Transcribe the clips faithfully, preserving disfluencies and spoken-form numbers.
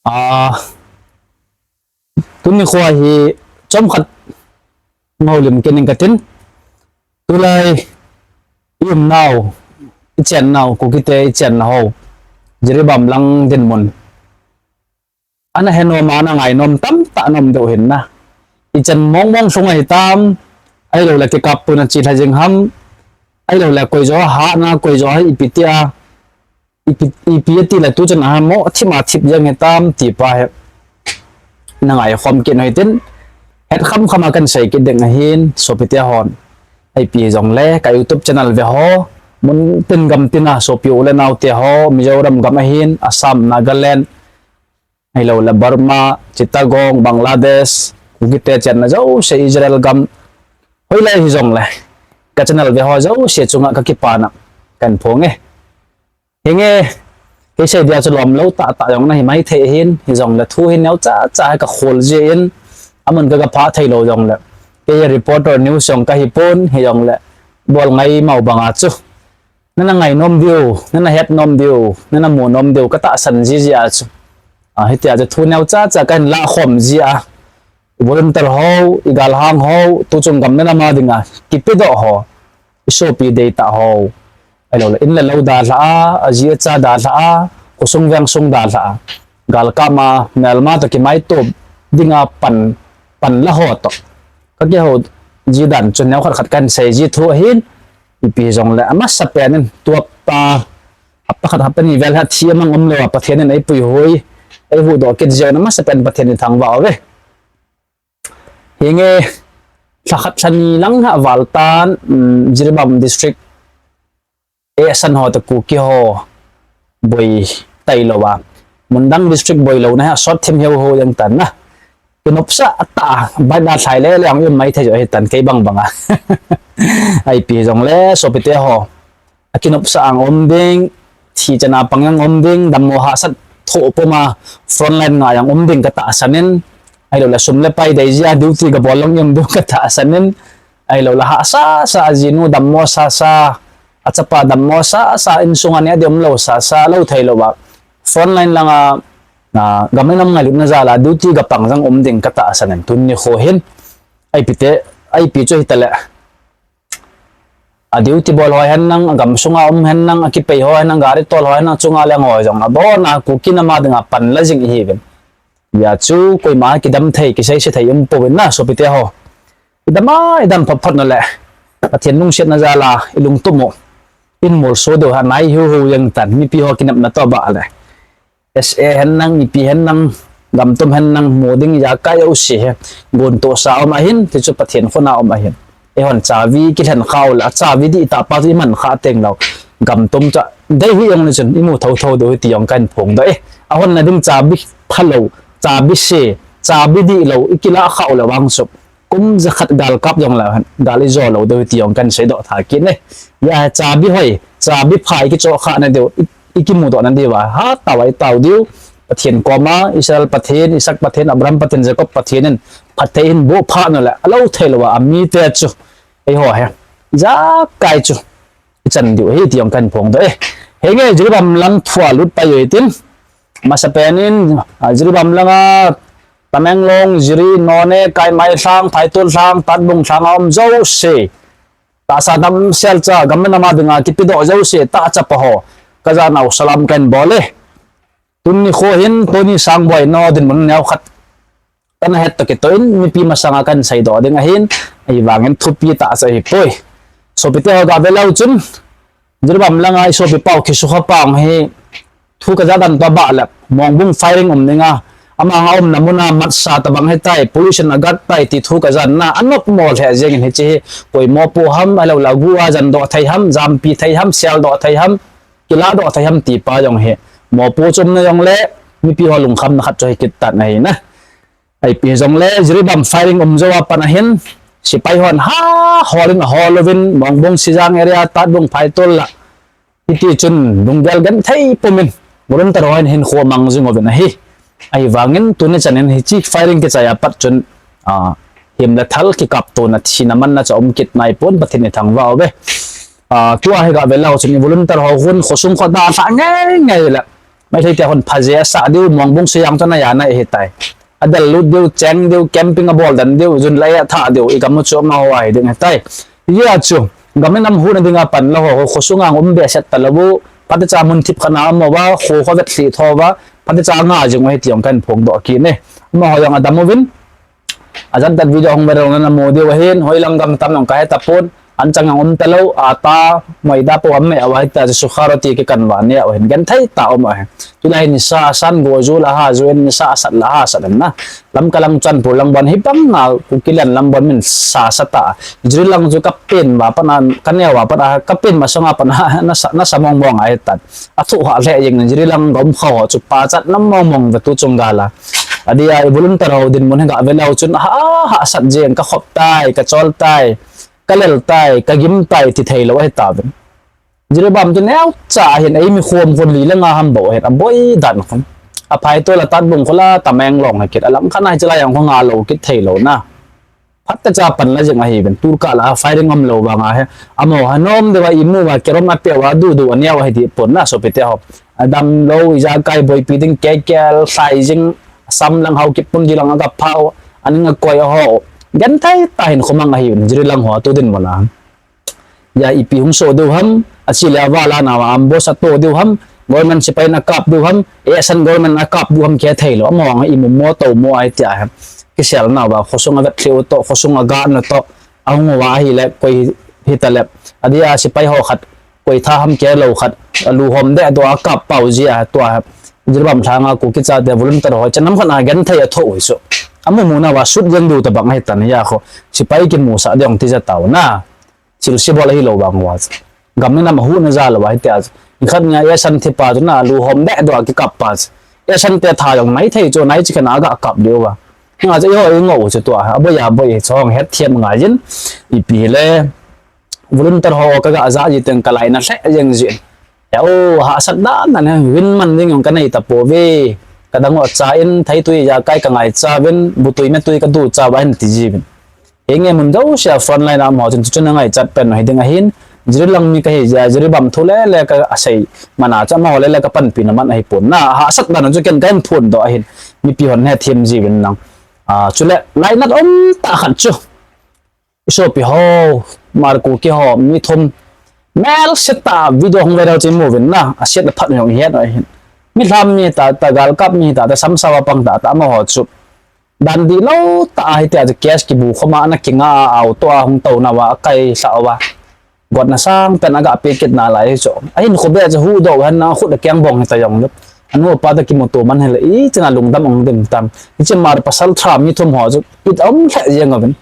Ah, tuni kho hi chomkhat ngau lim kit ning katin. Tulai i umnau, i chennau, Kukite i chenna ho, Jiribam lang dinmun ana henom a, ana ngainom tamtah nom deuh hin na. I chen mong mong sunga hitam, ahilou le kikap puna chi lha jing ham, ahilou le koi jo ha na, koi jo ha ipi tia, ipi, ipi ati le tu chun a mo thim a thip jeng hitam ti pa hi na ngaikhom kit noi tin, het kham kham a kan sei kit ding ahin, sopite hon. Ipi jong le ka YouTube channel ve ho, mun tin gam tin a sopi u le nau te ho, Mizoram gam ahin, Assam, Nagaland, ahilou le Burma, Chittagong, Bangladesh, Kukite chenna jouse, Israel gam, hoilai hi jong le ka channel ve ho jouse chunga ka kipana kan phong e. Hinge, kei sei dia chu lom lou tah tah jong na hi mai thei hin, hi jong le thu hi neo cha cha ka khol ji in, amun ka ka pha thei lou jong le. Kei reporter news jong ka hi pon, hi jong le bol ngai mau banga chu. Nana ngainom diu, nana het nom diu, nana mu nom diu, ka tahsan ji ji a chu. A, hitia chu thu neo cha cha kan la khom ji a. I volunteer ho, i galhang ho, tu chung gam le nam a dinga kipedoh ho, i sopi deitah ho, ahilou le in le lou dalha a, aji acha dalha a, khosung vengsung dalha a, galkap a melma toh kimaitop dinga pan, pan la ho toh ka kihou ji dan chu neo khat khat kan sei ji thu ahin, ipi jong le amasapen in tua pa, hapta khat hapta ni vel ha thi amang um lou a Pathen in ei puihui, ei huhdoh kit jeh un amasapen Pathen i thangvah uve. Hinge, lha khat lha ni lang ha val tan, um, Jiribam district, eh, san ho toh Kuki ho boi tailou a, mun dang district boi lou na ha sot thim hiu ho jeng tan na. Kinopsa ata, bai na thlai le le ang i um mai thei jo hi tan kei bang banga. Ipi jong le sopite ho, a kinopsa ang um ding, thi chana pang ang um ding, dammo hahsat thoh puma frontline ngai ang um ding ka tahsan in, ahilou le sum le pai dei ji a duty ka bol long i um ding ka tahsan in, ahilou le hahsa sa, ajinu dammo sa sa, achapa dammo sa sa, insunga neh ding um lou sa sa lou thei lou a, frontline langa, a, gam le nam ngailutna jal a duty ka pang jong um ding ka tahsan in, tuni kho hin, ipi te, ipi chu hita le, a duty bol ho hen lang, a gam sunga um hen lang, a kipei ho hen lang, gari tol ho hen lang, chunga le ngoi jong abon a Kuki nam a dinga pan la jing i hiuvin. Hia chu koima kidam thei, kisei se thei um pouvin na sopite ho. I dam a, i dam phot phot na le, Pathen lungsetna jal a i lungtup u in molso deu ha nai hiu hiu jeng tan, mipi ho kinepna toh bah le. S A hen lang, ipi hen lang, gamtum hen lang, mu ding ijakai jouse hi, gontoh sa um ahin, ti chu Pathen khut a um ahin. Eihon chavi kilhen khau le, a chavi dihtah pa chu i man kha teng lou. Gamtum chu dei hi jong le chun i mu thotho diu hi ti jong kan phong doh e. A honna ding chavi phalou, chavi se, chavi dihlou i kilah khau le vang chu, kum jakhat galkap jong le hen, gal i jo lou diu hi ti jong kan seidoh tha kit e. Hia chavi hoi, chavi pha i kichoh kha na diu, i, i kimudoh na diu a, hatah a i tao diu. Pathen koma, Israel Pathen, Isaac Pathen, Abraham Pathen, Jacob Pathen in phatthei hin boh phat na le, alou thei lou a, amite chu, eiho hi, ijakai chu i chan diu hi ti jong kan phong doh e. Hinge Jiribam lang thu a lut pai u hitin, masapen in, a, Jiribam langa, Tamenglong, Jiri, Noney, Kaimai lhang, Phaitol lhang, Tatbung lhang a um jouse, tahsa damsel cha, gam le nam a dinga kipedoh jouse, tah chapa ho, ka janau salam kan bol e. Tuni kho hin, tuni sang boi no dinmun neo khat kana het toh kitoh in, mipi masanga kan seidoh ding ahin, ahivangin thupi tah chu ahipoi. Sopite ho ga ve leu chun, Jiribam langa i sopi pau Kisukha Pang hi thu ka ja dan toh bah le, Mongbung firing um ding a, amang a umna mun a matsa tabang hitai, police in a guard tai ti thu ka jan na, anop mo lheh jeng in hiche hi, poimo po ham, ahilou le agu a jan doh thei ham, jampi thei ham, sel doh thei ham, kilah doh thei ham ti pa jong hi, mopo chu umna jong le, mipi ho lungkhamna khat chu hi kit tan ahi na. Ipi jong le, Jiribam firing um jou a pat ahin, sepai hon ha, hol in ahol uvin, Mongbung Sijang area, Tatbung Phaitol la, hiti chun lunggel genthei pumin, volunteer ho hin hinkho mang jing uvin ahi. Ahivangin tuni chan in hiche firing kichai a pat chun, a, him le thal kikaptona thina manna chu um kit nai pon, Pathen i thangvah uve. A, tua hi ga ve leu chun i volunteer ho hun khosung kho dalha ngei ngei le, Meitei te hon phaje asah diu, Mongbung Sijang chu ana jana ahitai. Adel lut diu, cheng diu, camping abol dan diu, jun lai atha diu, igam u chu amaho ahi ding ahitai. Hijeh a chu, gam le nam huhna dinga panla ho, khosunga um behseh talou u, phatecha mun thip khat a um uva, kho kho vetlhi tho uva, phatecha nga jing u ahi ti jong kahin phongdoh kit e. Amaho jong adam uvin, ajat dat video hung viral na namu diu ahin, hoilang gam tam jong kahe tapon, anchang jong um talou, ata, maida po amme uva hita, sukha roti kikan uva neh u ahin, genthei tah a um u ahi. Tulai hin nisa asan, go ju la ha ju in, nisa asat la ha sat in na. Lamka lang, Churachandpur lang bon, hibanga Kuki len lang bon min sa sa ta. Jiribam lang chu kapen uva pat a, kaneo uva pat a, kapen masanga pat a, nasa, nasa mong mong ahitan. Athu ha lheh jeng in, Jiribam lang gom kha ho chu pachatna mong mong ve tu chung gal a. Adeh a i volunteer ho dinmun hi gave leu chun, ha, hahsat jeng, kakhop tai, kachol tai, kalel tai, kagim tai, ti theilou ahi tauvin. Jiribam chu neocha ahin, eimi khom khon li le nga ham bou ahin, aboi dan khun. Aphai tol a Tatbung khola Tamenglong hi kit, alang khat a hiche lai jong kho nga lou kit theilou na. Phatecha panla jing ahiuvin, tukal a firing umlou vanga hi. Amaho hi nom deuva imu uva, kerom apeh uva, dudu aneo ahi dipon na, sopite ho. Adam lou, ijakai boipi ding, kekel, lhai jing, sam lang, Haokip pum di lang aga phau, aning akoi aho. Genthei tah in khomang ahiuvin, Jiribam lang ho tu dinmun a. Hijeh a ipi hung soh diu ham, ache le aval a nao a ambush ato diu ham, government sepai in akap diu ham, asan government in akap diu ham kihe theilou, amaho hi imu mo tou mo ahi tia hi. Kisel nao uva, khosung a vetlhi u toh, khosung a gah na toh, ahung uva ahile, koi hi, hita le, adeh a sepai ho khat, koi tha ham kihe lou khat, alu hom deh doh a akap pau jeh a, tua, Jiribam lhanga Kuki chate volunteer ho, chan nam khat a genthei athoh u hi chu. Amu mu nao uva, sut jeng diu tabang ahitan hijeh a kho, sepai kimusah ding ti ja tau na. Thil sibol ahilou vang uva chu. Gam le nam ahuhna jal uva hitia chu. Nikhat nia asan thipa chu na alu hom deh doh a kikap pa chu. Asan te tha jong nai thei chu, nai chi khen a aga kap diu va. Nga chu eiho i ngou chu tua. Aboi aboi chu hung het thiam ngai jin. Ipi hile. Volunteer ho kaga ja ji teng kalainat lheh jeng jin. Eo, hahsat dan dan hi, vin man ding jong kanei tapouve. Kadang u acha in, theitui jakai kangaicha uvin, butui metui kaducha uva hin ti jiuvin. Henge mun jousea frontline a um ho chun, chuchun angaichat pen u hiding ahin, Jiribam lang mi kahi jeh a, Jiribam thu lele ka asei man a chu amaho lele kapanpina man ahipon na, hahsat dan u chu ken kahin phondoh ahin, mipi hon hethem jiuvin lang. A, chule lainat um tah khat chu. I sopi ho, Hmar Kuki ho, mi thum, melse tah a video hung viral chu imu uvin na, aset aphat u jong ihet u ahin. Mi lham mi tah tah, galkap mi tah tah, samsao a pang tah tah, amaho chu. Dan dihlou tah a hitia chu case kibu khom a, ana kinga a, auto a hung tou nauva, akailhah uva. Gotna sangpen aga pe kit nalai hi chu. Ahinkho beh chu huhdoh u hen na, khut a kengbong hita jongle. Anu apa toh kimuto man hile, ichan a lungdam ong dim tam. Hiche Hmar pasal tha mi thum ho chu, it um lheh jeng uvin.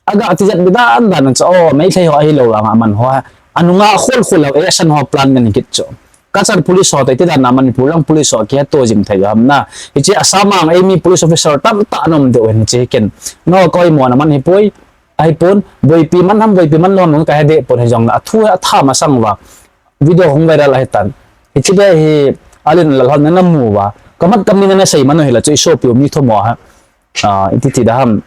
Aga tijat bi dan dan chu, o, Meitei ho ahilou vang a aman ho. Anunga khol khol lou, asan ho plan ngen kit chu. Cachar police ho toh, iti dan a Manipur lang police ho kiheto jing thei u ham na. Hiche Assam a eimi police officer tamtah ana um diu ahin hiche hi ken. Nokoi mo na man hipoi, ahipon, boipi man ham, boipi man lou ham kahe deh pon hijongle. Athu hi atha masang uva. Video hung viral ahitan. Hiche beh hi Alen Lalhon na namu uva. Kamat kamin ana sei man u hile chu i sopi u mi thum ho ha. A, iti ti da ham.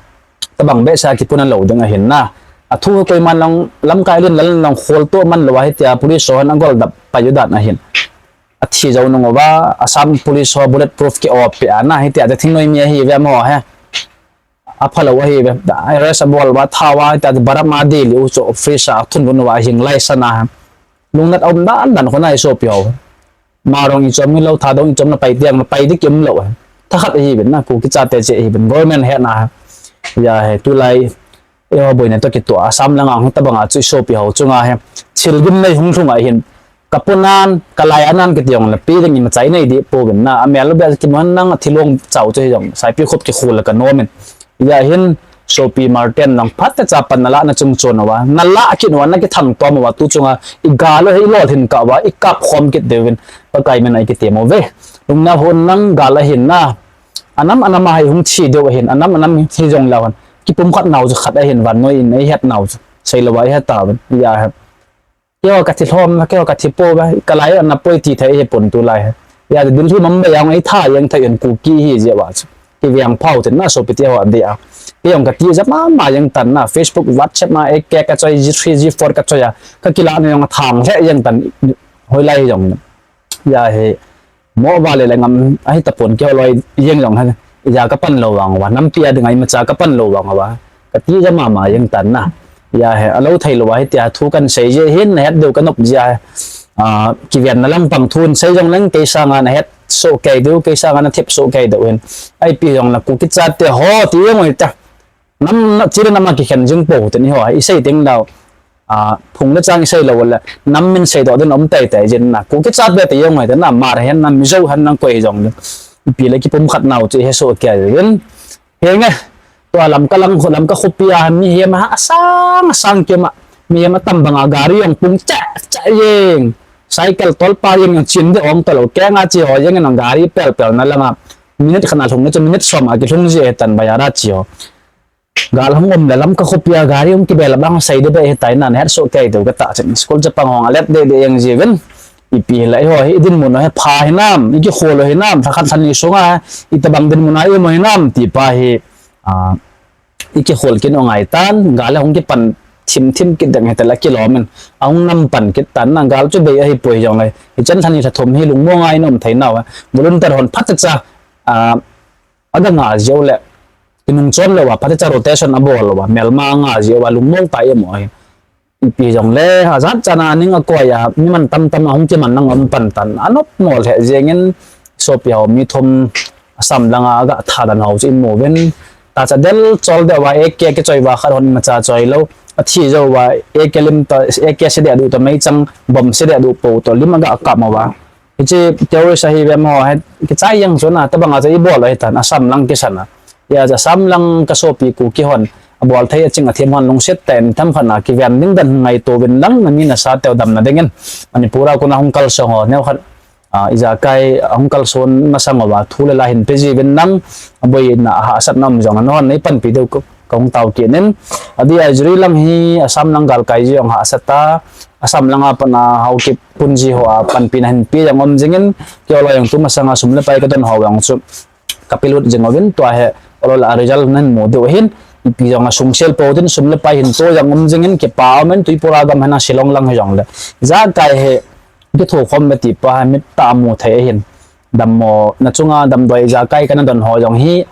Tabang behseh a kipuna lou ding ahin na. Athu koiman lang lamkai Alen Lalhon lang kholtoh man lou a hitia police ho hin agol dap pai u dan ahin. Athi jou nung uva, Assam police ho bullet proof ki-op peh a na hitia chu thingnoi mi ahiuve amaho hi. Aphalou ahiuve. Arrest abol uva, tha uva, hitia chu baram a Delhi u chu office a athun un uva ahing lai sana. Lungnat aum dan dan khun a i sopi ho. Ma dong ichom hilou, tha dong ichom na pai tiang na pai ding kium lou. Thakhat ahiuvin na, Kuki chate cheh ahiuvin. Government hetna. Hijeh a hi, tulai, eiho boina toh kitoh a, Assam langa hung tabang a chu i sopi ho chunga hi. Thil gimnei hung lhung ahin. Kapunan, kalai anan kiti jongle, pi ding imacha inei deh pouvin na, amel u beh kimu hen lang athilong chau chu hijong, Saipikhop kikhol a kanom in. Hijeh hin, sopi Martin lang phatecha pan nalahna chung chon uva, nalah kit uva, nakithang tom uva, tu chunga, igal u hi ilolhin kah uva, ikap khom kit diuvin, Pakai min a ikitem uve. Lungna hon lang gal ahin na, anam anam a hi hung thi diu ahin, anam anam hijongleu hen, kipumkhat nau chu khat ahin, vannoi in eihet nau chu, seilou a ihet tauvin, hijeh hin. Keiho kathi lhom, keiho kathi pouve, kalai u ana poi ti thei hipon tulai hi. Hijeh a chu Delhi Mumbai a hung eitha jeng thei u hin Kuki hi jeh uva chu. Kiveng phau tin na sopite ho adeh a. Kei jong kati ja mama jeng tan na Facebook, WhatsApp ma A K kachoi, G three, G four kachoi a. Kakilah na jong athang lheh jeng tan hoilai jong. Hijeh hin. mo vale le ngam ahi tapon, keiho loi jeng jong hen. Ija kapan lou vang uva, nampi a dinga imacha kapan lou vang uva, kati ja mama jeng tan na. Ija he, alou thei lou a hitia thu kan sei jeh hin, nahet diu kanop jeh a, a, kivenna lang pang thu in sei jong leng, kei sanga nahet soh kei diu, kei sanga nathep soh kei diu hin. Ipi jong le Kuki chate ho ti jong ui ta. Nam na chira nam a kikhen jing pou tin eiho, isei teng lou. A, phung le chang isei lou le, nam min seidoh din um tei tei jin na. Kuki chate ti jong ui ta na, Hmar hen na, Mizo hen na, koi jong le. Ipi le kipumkhat nau chu ihesoh kei jin. Henge, tua Lamka lang, Lamka khopi a mihem asang asang kium a, mihem atam banga gari jong pung cha cha jeng. Cycle tolpa jeng jong chin de ong talou. Kenga chi ho jeng jong gari pel pel na langa. Minute khat na lhung na chu minute som a kilhung ji e tan bazar a chi ho. Gal hung um le Lamka khopi a gari hung kibel bang sei de be hitai na, nahet soh kei diu kata chen. School chapang hung alet de de jeng ji uvin. Ipi le eiho hi idinmun u hi pha hinam, ikikhol u hinam, lha khat lha ni sunga, itobang dinmun a ium u hinam, ti pa hi, a, ikikhol kit u ngai tan, gal le hung kipan thim thim kit ding hita le kilom in, ahung nam pan kit tan na, gal chu bei ahi poi jong le, hichan lha ni lha thum hi lungmong a in um thei nau, volunteer hon phatecha, a, aga nga jiu le, kinung chom lou a, phatecha rotation abol lou a, melma nga jiu a, lungmong ta ium u hi. Ipi jong le, ajat chan a ning akoi a, mi man tam tam a hung kiman nang um pan tan. Anop mo lheh jeng in, sopi ho mi thum Assam langa aga tha dan ho chu imu uvin. Tacha del chol deuh a, A K kichoi uva khat hon imacha choi lou. Athi jou uva, A K lim ta, A K se deh duh ta, meichang bomb se deh duh pou to, lim aga kap mo uva. Hiche terrorist ahi ve mo, he, kichai jeng chu na, tobang a chu ibol u hitan, Assam lang kisan a. Hia chu Assam lang ka sopi Kuki hon, abol thei aching athem hon lungset tah in themkhat na kiven ding dan ngaito uvin lang, nami nasa teu damna dingin. Manipur a kona hung kalsong ho, neokhat, a, ijakai hung kalson masang uva, thu le la hin pe ji uvin lang, aboina ahahsatna um jong, nahon neipanpi diu ka, kahung tao kit in. Adeh a Jiri lang hi Assam lang galkai ji jong hahsa ta, Assam langa pat a Haokip pun ji ho a panpina hin pe jong um jingin, keiho loi jong tu masanga sum le pai kadon ho jong chu kapelut jing uvin, tua hi olo la result nan mu diu ahin, ipi jong asungsel pou tin sum le pai hin to jong um jingin, kipa umin, Tripura gam hina Shillong lang hi jong le. Ijakai hi kithokhom ve ti pa hi mit tah a mu thei ahin. Dammo na chunga damdoi ijakai kana don ho jong hi,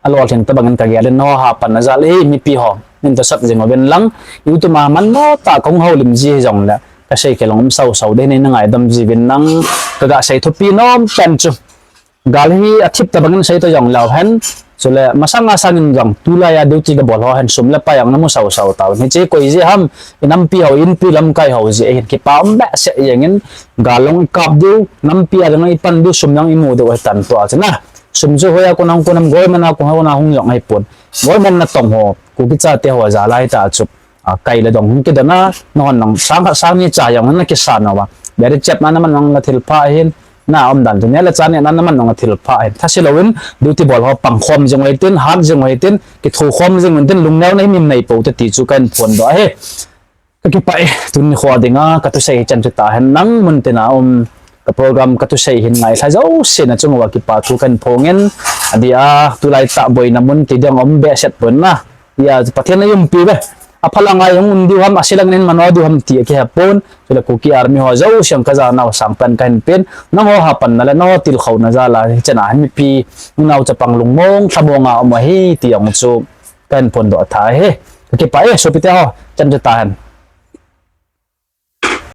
alolhing tobang in kagel in, nangho hapanna jal hi mipi ho, nin tosot jing uvin lang, YouTube a manmo tah kahung houlim ji hi jong le, kasei kei long um sau sau ding hi nei na ngaidam ji uvin lang, kaga sei thupi nom pen chu. Gal hi athip tobang in sei to jong leu hen, chule masanga sangin jong tulai a duty kabol ho hen sum le pai jong namu sau sau tauvin. Hiche koi jeh ham, inampi ho, inpi lamkai ho jeh hin kipa um behseh jeng in, gal long ikap diu, nampi a jong ipan diu, sum jong imu diu ahitan tua chu na. Sum chu hoiya kona hung, kona hung, government a kona hung jong ahipon. Government natong ho, Kuki chate ho jal a hita chu. A, kai le dong hung kidon a, nahon nang sang khat sang ni cha jong na kisan uva. Beri chep na naman nang la thil pha hin, na umdan chu ne la cha ne na naman nang la thil pha hin. Thase louvin, duty bol ho pang khom jing u hitin, hat jing u hitin, kithokhom jing u hitin, lungneo na hi min nei pou te ti chu kahin phondoh ahi. Kakipah e, tuni kho dinga kathusei hi chan chu tahen, nang mun tina um, ka program kathusei hin ngailha jouse na chung uva kipa thu kahin phongin, adeh a, tulai tah boina mun kidang um behseh pon na. Hia, Pathen in eiumpi uve. Aphalang a jong um diu ham, aselang in mano diu ham ti akihepon. Chule Kuki Army ho jouse jong kajanau sangpen kahin pen. Nangho hapanna le nangho tilkhouna jal a, hichan a mipi, unau chapang lungmong, lhamong a um ahi ti jong chu kahin phondoh tha ahi. Kakipah e, sopite ho, chan chu tahen.